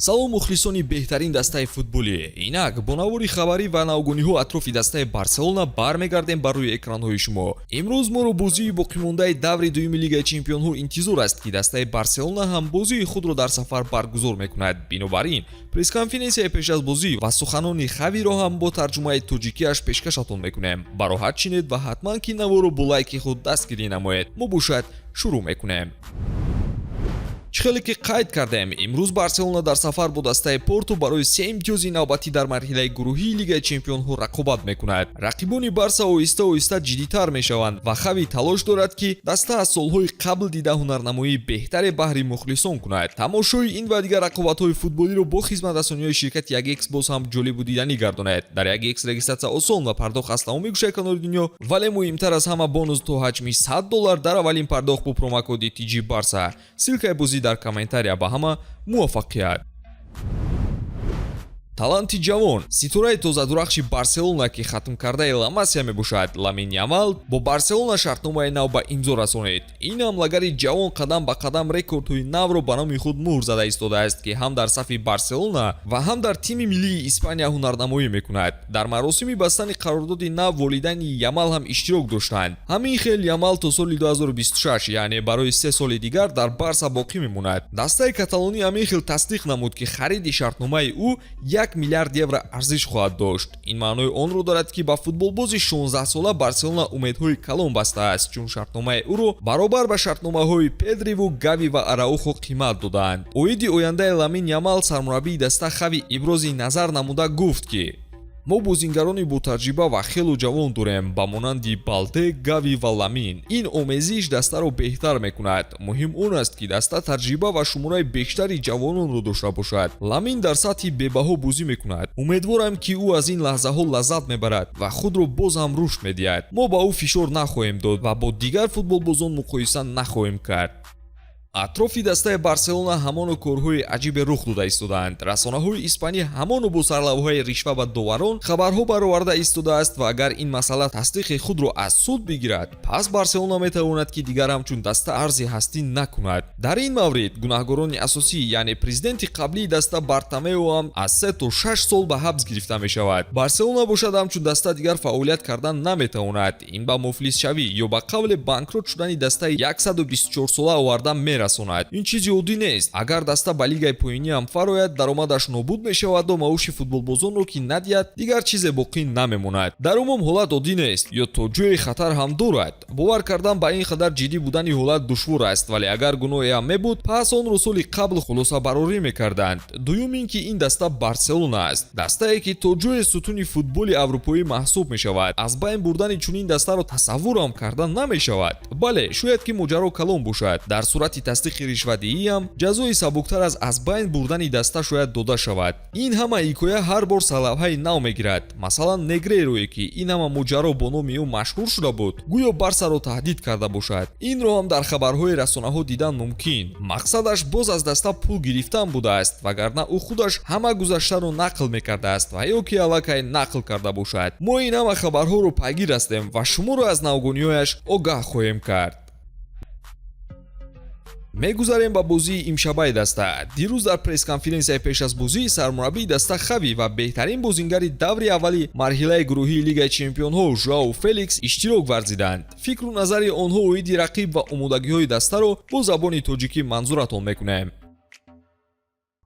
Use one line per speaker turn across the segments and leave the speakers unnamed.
Салом, мухлисони беҳтарин дастаи футболӣ! Инак бо навори хабарӣ ва навгониҳо атрофи дастаи Барселона бармегардем бар рӯи экранҳои шумо. Имрӯз моро бозии боқимондаи даври дуюми Лигаи чемпионҳо интизор аст, ки дастаи Барселона ҳам бозии худро дар сафар баргузор мекунад. Бинобар ин пресс-конференсияи пеш аз бозӣ ва суханони Хавиро ҳам бо тарҷумаи тоҷикиаш пешкашатон мекунем. Бароҳат шинед ва ҳатман ки наворо бо лайки худ дастгирӣ намоед. Мо бошад, шурӯъ мекунем. Чӣ хеле ки қайд кардем, имрӯз Барселона дар сафар бо дастаи Порту барои се имтиёзи навбатӣ дар марҳилаи гурӯҳии Лигаи чемпионҳо рақобат мекунад. Рақибони Барса оҳиста оҳиста ҷиддитар мешаванд ва Хави талош дорад, ки даста аз солҳои қабл дида ҳунарнамоии беҳтаре баҳри мухлисон кунад. Тамошои ин ва дигар рақобатҳои футболиро бо хизматрасониҳои ширкати 1X боз ҳам ҷолибу диданӣ гардонад. Дар 1X регистратсия осон ва пардохт аз тамоми гӯшаи канори дунё, вале муҳимтар аз ҳама, бонус то ҳаҷми 100 доллар дар аввалин пардохт бо промокоди TG Барса. Ссылкаи бозӣ дар комментария. Ба ҳама муваффақият! Таланти ҷавон, ситораи тозадурахши Барселона, ки хатмкардаи Ла Масия мебошад, Ламин Ямал бо Барселона шартномаи нав ба имзо расонид. Ин ҳамлагари ҷавон қадам ба қадам рекордҳои навро ба номи худ муҳр зада истодааст, ки ҳам дар сафи Барселона ва ҳам дар тими миллии Испания ҳунарнамоӣ мекунад. Дар маросими бастани қарордоди нав волидайни Ямал ҳам иштирок доштанд. Ҳамин хел Ямал то соли 2026, яъне барои 3 соли дигар, дар Барса боқӣ мемонад. Дастаи каталонӣ ҳамин хел тасдиқ намуд, ки хариди шартномаи ӯ 1 миллиард евро арзиш хоҳад дошт. Ин маънои онро дорад, ки ба футболбози 16-сола Барселона умедҳои калон бастааст, чун шартномаи ӯро баробар ба шартномаҳои Педриву Гави ва Араухо қимат додаанд. Оиди ояндаи Ламин Ямал сармураббии даста Хави ибрози назар намуда гуфт, ки мо бозингарони ботаҷриба ва хело ҷавон дорем, ба монанди Балде, Гави ва Ламин. Ин омезиш дастаро беҳтар мекунад. Муҳим он аст, ки даста таҷриба ва шумораи бештари ҷавононро дошта бошад. Ламин дар сатҳи бебаҳо бозӣ мекунад. Умедворам, ки ӯ аз ин лаҳзаҳо лаззат мебарад ва худро боз ҳам рушд медиҳад. Мо ба ӯ фишор нахоҳем дод ва бо дигар футболбозон муқоиса нахоҳем кард. Атрофи дастаи Барселона ҳамоно корҳои аҷибе рух дода истодаанд. Расонаҳои испанӣ ҳамоно бо сарлавҳаи ришва ба доварон хабарҳо бароварда истодааст ва агар ин масъала тасдиқи худро аз суд бигирад, пас Барселона метавонад, ки дигар ҳамчун даста арзи ҳастӣ накунад. Дар ин маврид гунаҳгорони асосӣ, яъне президенти қаблии даста Бартомео ҳам аз 3 то 6 сол ба ҳабс гирифта мешавад. Барселона бошад, ҳамчун даста дигар фаъолият кардан наметавонад. Ин ба муфлисшавӣ ё ба қавле банкрот шудани дастаи 124-сола оварда мерасонад. Ин чизи оддӣ нест. Агар даста ба лигаи поёнӣ ҳам фарояд, даромадаш нобуд мешаваду маоши футболбозонро ки надиҳад, дигар чизе боқӣ намемонад. Дар умум ҳолат оддӣ нест ё то ҷое хатар ҳам дорад. Бовар кардан ба ин қадар ҷиддӣ будани ҳолат душвор аст, вале агар гуноҳе ҳам мебуд, пас онро соли қабл хулосабарорӣ мекарданд. Дуюм ин ки ин даста Барселона аст, дастае, ки то ҷое сутуни футболи аврупоӣ маҳсуб мешавад. Аз байн бурдани чунин дастаро тасаввурам карда намешавад. Бале, шояд ки моҷаро калон бошад. Дар сурати тасдиқи ришвадиҳиам ҷазои сабуктар аз байн бурдани даста шояд дода шавад. Ин ҳама ҳикоя ҳар бор сарлавҳаи нав мегирад. Масалан, Негрейрое, ки ин ҳама моҷаро бо номи ӯ машҳур шуда буд, гӯё Барсаро таҳдид карда бошад. Инро ҳам дар хабарҳои расонаҳо дидан мумкин. Мақсадаш боз аз даста пул гирифтан будааст, вагарна ӯ худаш ҳама гузаштаро нақл мекардааст ва ё ки аллакай нақл карда бошад. Мо ин ҳама хабарҳоро пайгир ҳастем ва шуморо аз навгониҳояш огаҳ хоҳем кард. Мегузарем ба бозии имшабаи даста. Дирӯз дар пресс-конференсияи пеш аз бозӣ сармураббии даста Хави ва беҳтарин бозингари даври аввали марҳилаи гурӯҳии Лигаи чемпионҳо Жоау Феликс иштирок варзиданд. Фикру назари онҳо оиди рақиб ва омодагиҳои дастаро бо забони тоҷикӣ манзуратон мекунем.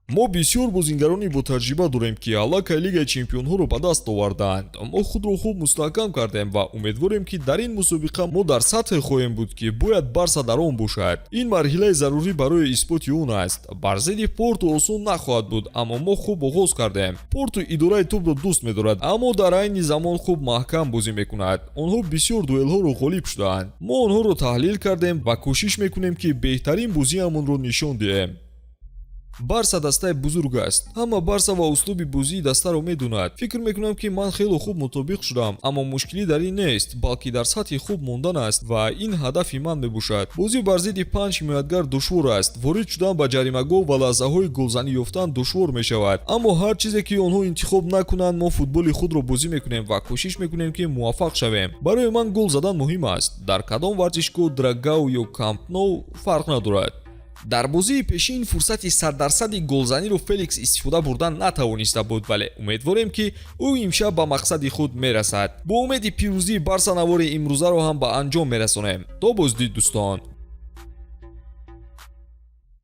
Мо бисёр бозингарони ботаҷриба дорем, ки аллакай Лигаи чемпионҳоро ба даст овардаанд. Мо худро хуб мустаҳкам кардем ва умедворем, ки дар ин мусобиқа мо дар сатҳе хоҳем буд, ки бояд Барса дар он бошад. Ин марҳилаи зарурӣ барои исботи он аст. Бар зидди Порту осон нахоҳад буд, аммо мо хуб оғоз кардем. Порту идораи тӯбро дӯст медорад, аммо дар айни замон хуб маҳкам бозӣ мекунад. Онҳо бисёр дуэлҳоро ғолиб шудаанд. Мо онҳоро таҳлил кардем ва кӯшиш мекунем, ки беҳтарин бозиамонро нишон диҳем. Барса дастаи бузург аст. Ҳама Барса ва услуби бозии дастаро медонад. Фикр мекунам, ки ман хело хуб мутобиқ шудам, аммо мушкилӣ дар ин нест, балки дар сатҳи хуб мондан аст ва ин ҳадафи ман мебошад. Бозӣ бар зидди панҷ ҳимоятгар душвор аст. Ворид шудан ба ҷаримагоҳ ва лаҳзаҳои голзанӣ ёфтан душвор мешавад, аммо ҳар чизе ки онҳо интихоб накунанд, мо футболи худро бозӣ мекунем ва кӯшиш мекунем, ки муваффақ шавем. Барои ман гол задан муҳим аст. Дар кадом варзишгоҳ, Драгау ё Камп Ноу, фарқ надорад. Дар бозии пешин фурсати саддарсади голзаниро Феликс истифода бурдан натавониста буд, вале умедворем, ки ӯ имшаб ба мақсади худ мерасад. Бо умеди пирӯзии Барса навори имрӯзаро ҳам ба анҷом мерасонем. То боздид, дӯстон.